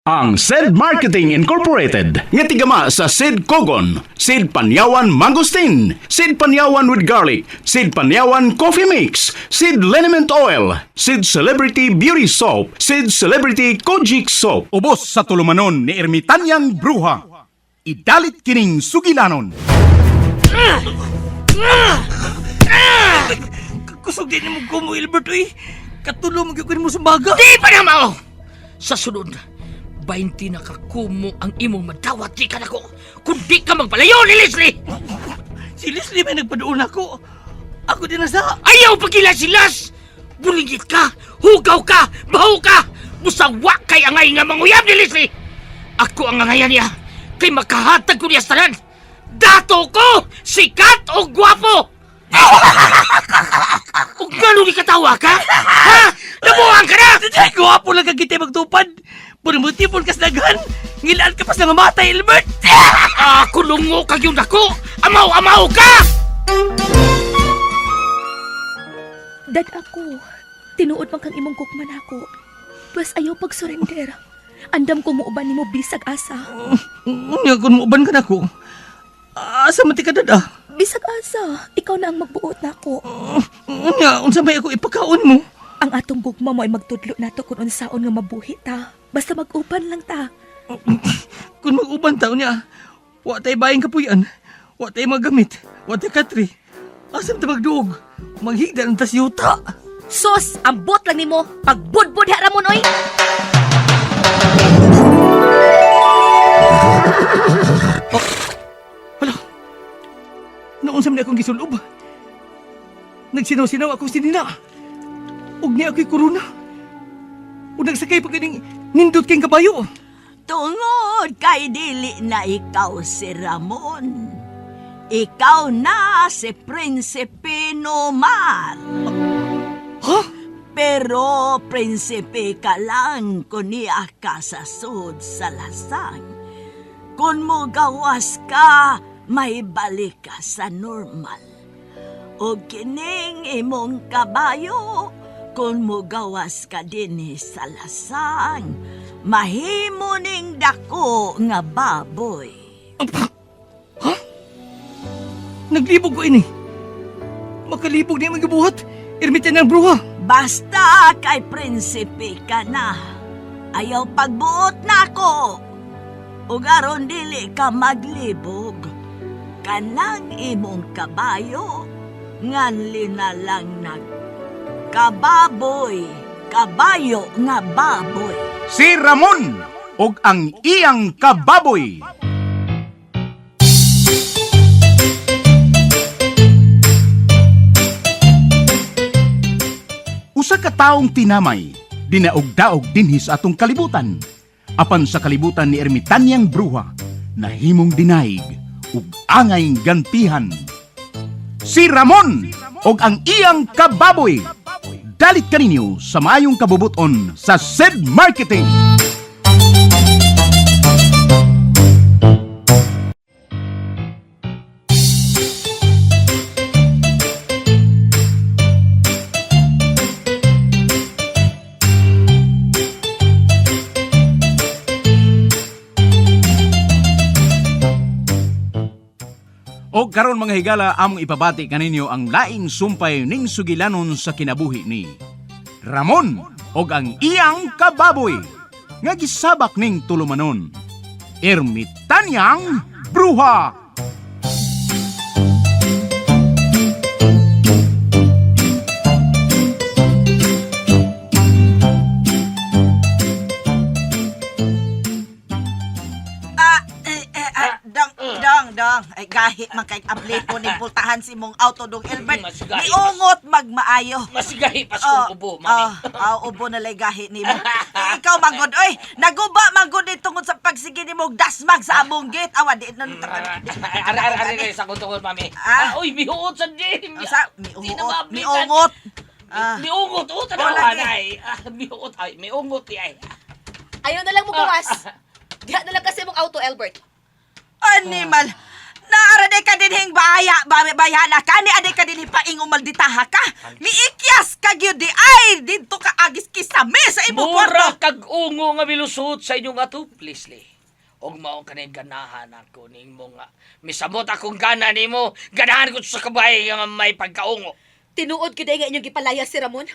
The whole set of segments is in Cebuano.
Ang Said Marketing Incorporated nga tigama sa Sid Kogon, Sid Panyawan Mangosteen, Sid Panyawan with Garlic, Sid Panyawan Coffee Mix, Sid Liniment Oil, Sid Celebrity Beauty Soap, Sid Celebrity Kojic Soap. Ubos sa tulumanon ni Ermitanyang Bruha. Idalit kining sugilanon. Kusog din mo ko mo, Ilbert, uy. Katulo mo gyud mo sa baga. Di pa na mao! Sa sunod, 20 na kakumo ang imong madawat di ka nako. Kung di ka magpalayo ni Leslie! Si Leslie may nagpaduon ako. Ako din na sa... Ayaw pagila si Las! Bulingit ka! Hugaw ka! Baho ka! Busawa kay angay nga manguyab ni Leslie! Ako ang angayan niya kay makahatag ko niya sa tanan! Dato ko! Sikat o gwapo! O gano'n katawa ka? Ha? Nabuang ka na! Ay, gwapo lang kag kita magtupad. Puro kas daghan. Ngilaan ka pa sa nga matay, Ilbert. Ako lungo kag yung dako! Amaw-amaw ka! Dad ako, tinuod man kang imong gugma nako. Pwes ayaw pag-surrender. Andam ko muuban nimo bisag asa. Unya, kung muuban ka na ko. Asa man ti ka dada? Bisag asa, ikaw na ang magbuot nako. Unya, unsa may ako ipakaon mo? Ang atong gugma mo ay magtudlo nato kung unsaon nga mabuhi ta. Basta mag-uban lang ta. Kung mag-uban ta, unya, wa tay bayang kapuyan. Wa tay magamit. Wa tay katri. Asa man ta magduog? Maghigda ng tas yuta. Sos, ambot lang nimo. Pagbudbud ha ramon oy. Hala. Noon sa akong gisulob. Nagsinaw-sinaw akong sinina. Ug niya ako'y korona. Ug nagsakay pa kining nindot kayong kabayo. Tungod kay dili na ikaw si Ramon. Ikaw na si Prinsipe Nomar. Ha? Pero prinsipe ka lang kung niya ka sa sud sa lasang. Kung mo gawas ka, may balik ka sa normal. O kining imong kabayo, kung mo gawas ka dinhi sa lasang, mahimo ning dako nga baboy. Naglibog ko ini. Makalibog niya magibuhat. Ermitan ng bruha. Basta kay prinsipe ka na. Ayaw pagbuot na ako. Ug aron dili ka maglibog. Kanang imong kabayo, nganli na lang nag kababoy, kabayo nga baboy. Si Ramon og ang iyang kababoy. Usa ka taong tinamay, dinaog-daog dinhi sa atong kalibutan. Apan sa kalibutan ni Ermitanyang Bruha, nahimong dinaig ug angay gantihan. Si Ramon og ang iyang kababoy. Dalit kaninyo sa maayong kabubuton sa Said Marketing. O karon mga higala among ipabati kaninyo ang laing sumpay ning sugilanon sa kinabuhi ni Ramon og ang iyang kababoy nga gisabak ning tulumanon. Ermitanyang Bruha. Ah, eh, eh, ah, dong, dong, dong. Ay, gahi man kay abli ko ni pultahan si mong auto dong Elbert. Mas gahi, Niungot magmaayo. Masigahi pas kong ubo, mami. Oh, oh, ubo na lay gahi nimo. Eh, ikaw manggod, oy, naguba manggod ni tungod sa pagsige nimo og dasmag sa among gate. Awa di na Ara, ara, ara, ara, sa kong tungkol, mami. Ah. Ah, uy, mihuot sa di. Sa Di na miungot, maablitan. miungot. Ah. Miungot, oh, Oh, tanawa lagi. na ay. Ah, miungot, ay, miungot di ay. Ayaw na lang mo gawas. Diha na lang kasi mong auto, Albert. Animal. Naara day ka dinhing baya, bayana ka ni aday ka dinhi paingo malditaha ka. Miikyas ka gyud di ay didto ka agis kisame sa imong Mura kwarto. kag ungo nga milusot sa inyong atop, Leslie. Og mao kanay ganahan ako nimo nga. Misamot akong gana nimo. Ganahan ko sa kabay nga may pagkaungo. Tinuod gyud ay nga inyong gipalaya si Ramon.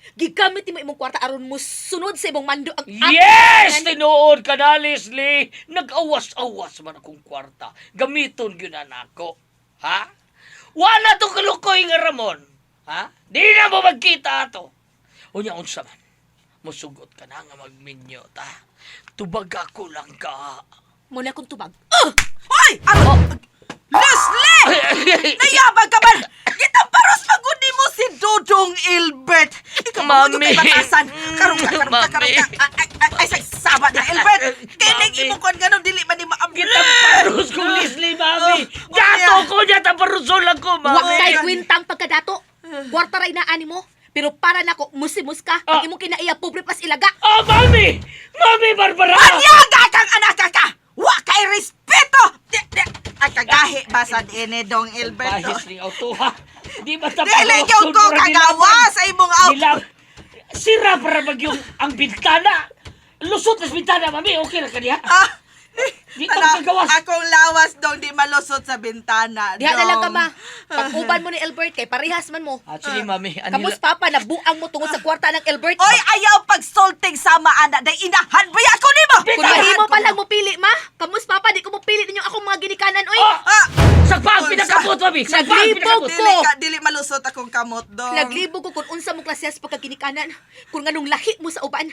Gigamit nimo imong kwarta aron mo sunod sa imong mando ang atong Yes! tanan. Tinuod ka na, Leslie. Nag-awas-awas man akong kwarta. Gamiton gyud na nako. Ha? Wala to kalukoy nga Ramon. Ha? Di na mo magkita ato. Unya unsa man. Musugot ka na nga magminyo ta. Tubag ako lang ka. Muna kong tubag. Hoy! Ano? Leslie! Nayabag ka man! Gitamparos pagod nimo si Dudong Ilbert. Ikaw mo Mami. kay batasan. Karong ka, karong ka, karong ka. Mami. Ay, ay, ay, ay, sabat na Ilbert. Kining Mami. imong kuan ganon dili man nimo abli. Gitamparos kong Leslie, mami. Oh, Dato unya. ko niya, tamparuson lang ko, mami. Wa kay kwintang pagkadato. Kwarta ra inaan nimo. Pero para nako musimus ka, Ah. ang imong kinaiya pobre pas ilaga. Oh, mami! Mami, Barbara! Panyaga kang anak ka! Wa kay respeto! Di, di. Ay kagahi basad ini Dong Ilbert. Bahis ning auto, ha? Di ba Dili gyud ko kagawa sa imong auto. Nila, sira para mag yung ang bintana. Lusot na sa bintana, mami. Okay lang kaniya. Ah, Di ka kagawas. Akong lawas dong di malusot sa bintana. Diha na lang ka dong. ma. Pag-uban mo ni Albert kay parehas man mo. Actually, mami, Kamus papa nabuang mo tungod sa kwarta ng Albert. Oy, ayaw pagsulting sama ana day inahan ba ako nimo? Kung mahimo pa lang mo pili ma. Kamus papa di ko mo pili ninyo akong mga ginikanan oy. Oh! Ah, Sagpa ang pinakabot, mami! Sagpa ang Naglibog pinakabot! dili ka dili malusot akong kamot dong. Naglibog ko kung unsa mo klase sa pagkaginikanan, kung nganong lahi mo sa uban.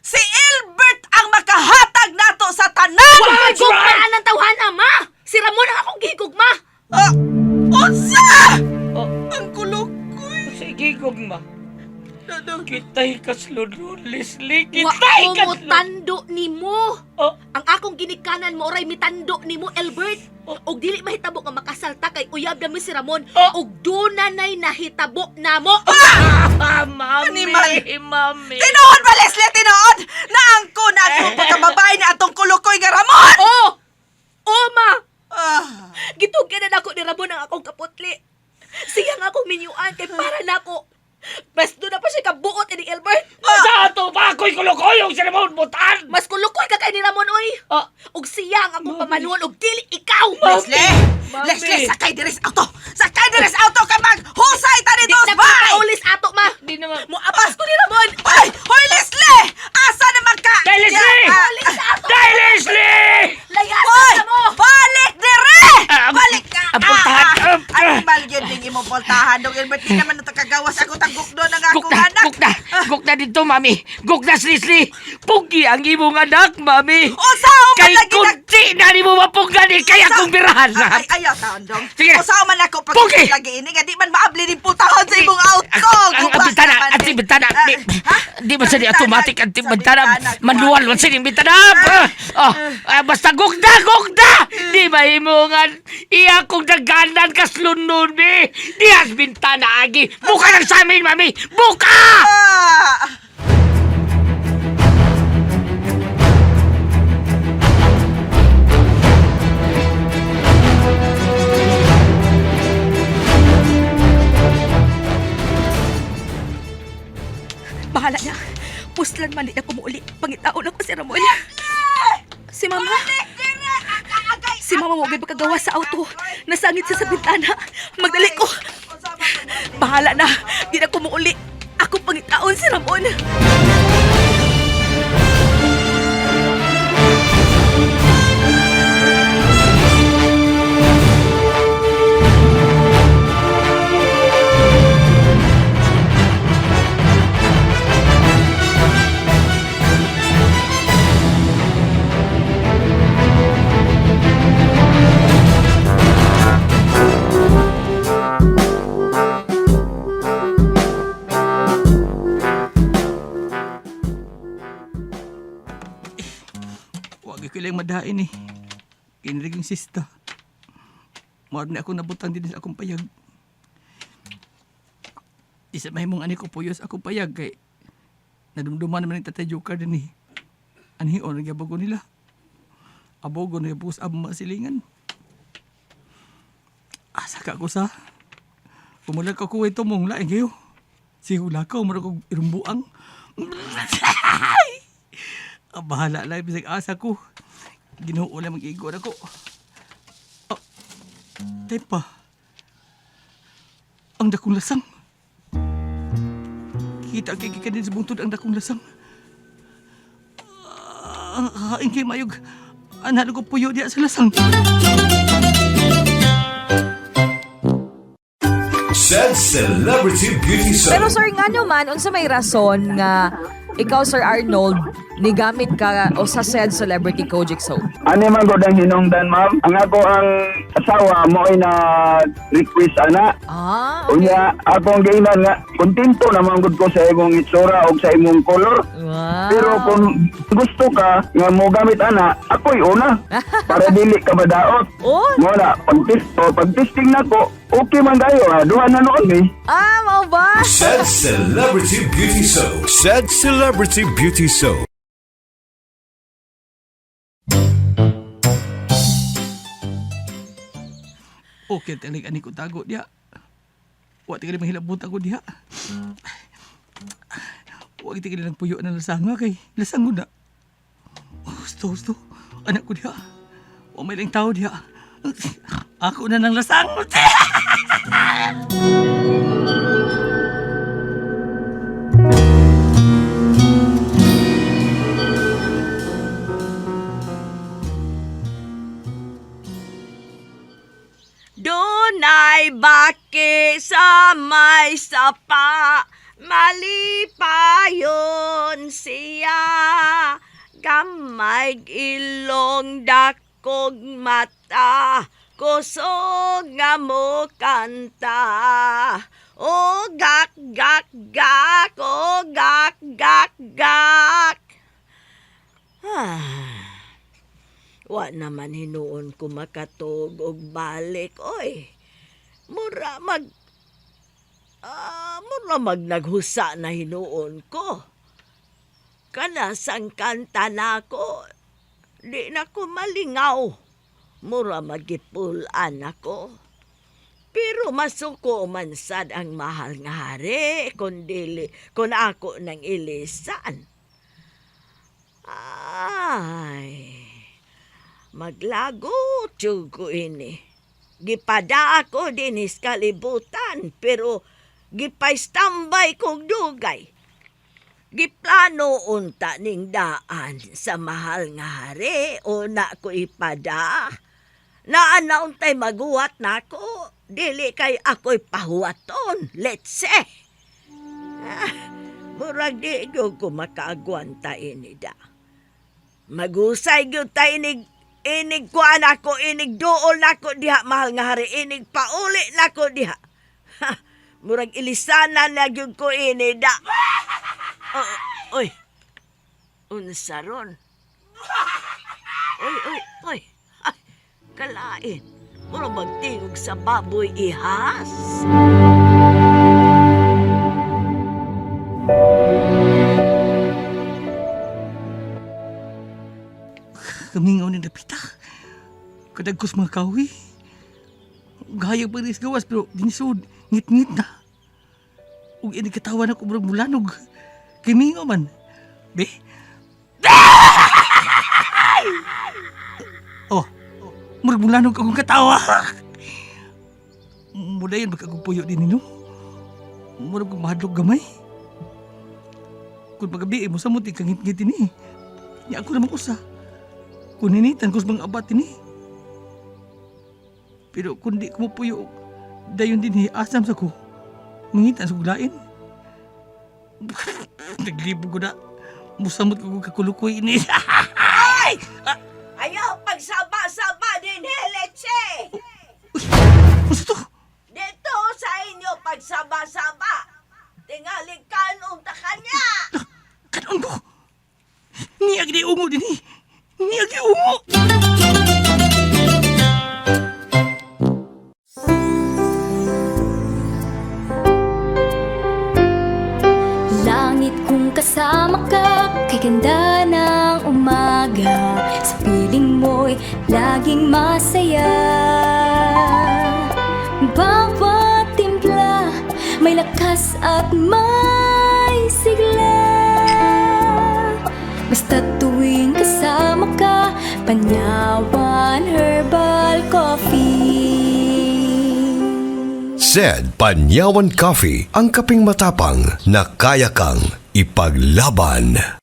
Si Ilbert ang makahatag nato sa tanan. Wa That's gugmaan right! ang tawhana ma. Si Ramon ang akong gihigugma. Ah, unsa? Oh, Ang kulukoy. sige, gugma. Dodong. Kita'y kasludon, Leslie. Wa Kita'y ko mo kasludon. tando nimo. Oh, Ang akong ginikanan mo oray mitando nimo Albert. Og dili mahitabo nga makasalta kay uyab na mi si Ramon. Oh. Og duna nay nahitabo namo. ah, mami! Animal. Mami! Tinuod ba Leslie tinuod? Naangko na akong pagkababae ni atong kulukoy nga Ramon. Oh! Oh ma! Ah. Gitugyan na nako ni Ramon ang akong kaputli. Siya nga akong minyuan kay para nako. Mas doon na pa siya kabuot ni Albert. Sa ato pa ako'y kulukoyong si Ramon Butan! Mas kulukoy ka kay ni Ramon oy. Ah. Og siya ang akong pamanuan og dili ikaw. Leslie! Mami! Leslie, sakay diri sa auto! Sakay diri sa auto ka mag husay ta Di dito, na ko bye! paulis ato ma. Di naman. Moapas ko ni Ramon. Hoy! Hoy, Leslie! Asa naman ka? Dahil Leslie! Ah, Paulis sa ato. Dahil Leslie! Layasan Hoy! na mo. Balik dire! Ah, Balik ka! ang pultahan. Ah, ah. Animal yun ding imong pultahan. Dong Gilbert, di naman ito kagawas ako tanggok doon ang akong Gukna, anak. gukna, gukna dito, mami. Gukna si Leslie. Pugi ang imong anak, mami. Usaw man Kay lagi nag... kunti na ni mo mapunggan eh, kaya kong birahan na. Ay, ayaw taon dong. Sige. Usaw man ako pag Pugi! lagi ini nga di man maabli ning pultahan sa imong auto. Ang Guba bintana, naman ang eh. bintana. Ah, Di, ha? di ba siya di Sa automatic ang sa bintana? Manual man siya yung bintana. Oh, ah, basta gugda, gugda! Di ba himungan? Iya kong daganan kaslunod ni. Di has bintana agi. Buka lang sa amin, mami! Buka! Ah! Bahala na. Puslan man di na kumuuli. Pangitaon ako si Ramon. Si Mama. Si Mama mo pagkagawa sa auto. Nasangit siya sa bintana. Magdali ko. Bahala na. Di na kumuuli. Ako pangitaon si Ramon. Wag ko lang madain eh. Kinrig yung sista. Mawag na ako nabutang din sa akong payag. Isa may mong ani ko puyos akong payag kay nadumduman naman ni Tatay Joker din eh. Anhi on nagyabago nila. Abogo na yabos ab masilingan. Saka ko sa. Pumulag ako ito mong laing kayo. Sigula ko, mura kong irumbuang. Ang bahala lang, bisag asa ko. Ginoo lang mag-igor ako. Oh, tepa. Ang dakong lasang. Kita kay gikan din sa buntod ang dakong lasang. Ah, hain kay mayog. Anak ko puyo diya sa lasang. Said Celebrity Beauty Soap. Pero sir, nga naman, unsa may rason nga ikaw, Sir Arnold, nigamit ka o sa said celebrity Kojic soap? Ani man gud ang hinungdan, ma'am. Ang ako ang asawa mo ay na request ana. Ah, okay. Unya akong giingnan nga kontento naman gud ko sa imong itsura og sa imong color. Wow. Pero kung gusto ka nga mo gamit ana, ako'y una para dili ka madaot. Oh. Mo na pag-test o pag-testing nako, okay man kayo ha. Duha na noon eh. Ah, mao ba? Said Celebrity Beauty Soap. Said Celebrity Beauty Soap. Okay, talig ani ko tago diha. Wa tingali mahilabot ako diha. Wa tingali lang puyo na lasanga kay lasang na. Gusto, gusto. Anak ko diha. Wa may lang tao diha. Ako na nang lasang. Dunay baki sa may sapa, malipayon siya. Gamay ilong dakog mata, kusog nga mo kanta. O gak gak gak, o gak gak gak. Ah. Wa naman hinuon ko makatug og balik, oy. Mura mag mura mag naghusa na hinuon ko. Kana sang kanta na ako, di na ko malingaw. Mura magipulan ako. Pero masuko man sad ang mahal nga hari kun dili kun ako nang ilisan. Ay. Maglago jud ko ini. Gipada ako dinis kalibutan pero gipaistambay kog dugay. Giplano unta ning daan sa mahal nga hari o na ko ipada. Naa na untay maguwat nako. Dili kay ako'y pahuwaton. Let's say. Ah, murag di gyud ko makaagwanta ini da. Magusay gyud ta inig inig kuan ako inig duol nako diha mahal nga hari inig pauli nako diha. Ha, murag ilisanan na gyud ko ini da. Oh, oy. Unsa ron? Oy, oy, oy. Ay, kalain. Murag magtingog sa baboy ihas. Kamingaw ni Dapita. Kadagkos mga kahoy. Gaya pa rin sa gawas pero dinisod, ngit-ngit na. Ug ini katawan ako murag mulanog. Kamingaw man. Be? Oh, murag mulanog akong katawa. Mudayon baka akong puyo din ninyo. Murag kong mahadlok gamay. Kung pagabi, mo sa muti kangit-ngit ini. Nya ako namang usa. Kuninitan ko sa mga abat ini. Pero kung di ko mapuyo, dayon din asam sa ko. Mangitan sa gulain. Naglibo ko na. Musamot ko kakulukoy ini. Ayaw pagsaba-saba din, Leche! Usa to? Dito sa inyo pagsaba-saba. Tingali kanong ta kanya. Kanon ko! Niag di ungo din eh. Niag di ungo! Langit kung kasama ka, kay ganda ng umaga. Sa piling mo'y laging masaya. at may sigla. Basta tuwing kasama ka, Panyawan Herbal Coffee. Said Panyawan Coffee, ang kaping matapang na kaya kang ipaglaban.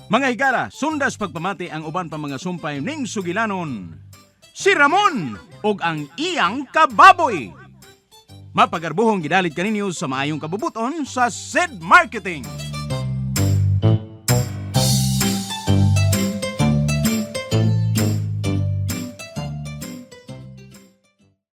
Mga higala, sundas pagpamati ang uban pa mga sumpay ning sugilanon. Si Ramon ug ang iyang kababoy. Mapagarbuhong gidalit kaninyo sa maayong kabubuton sa Sid Marketing.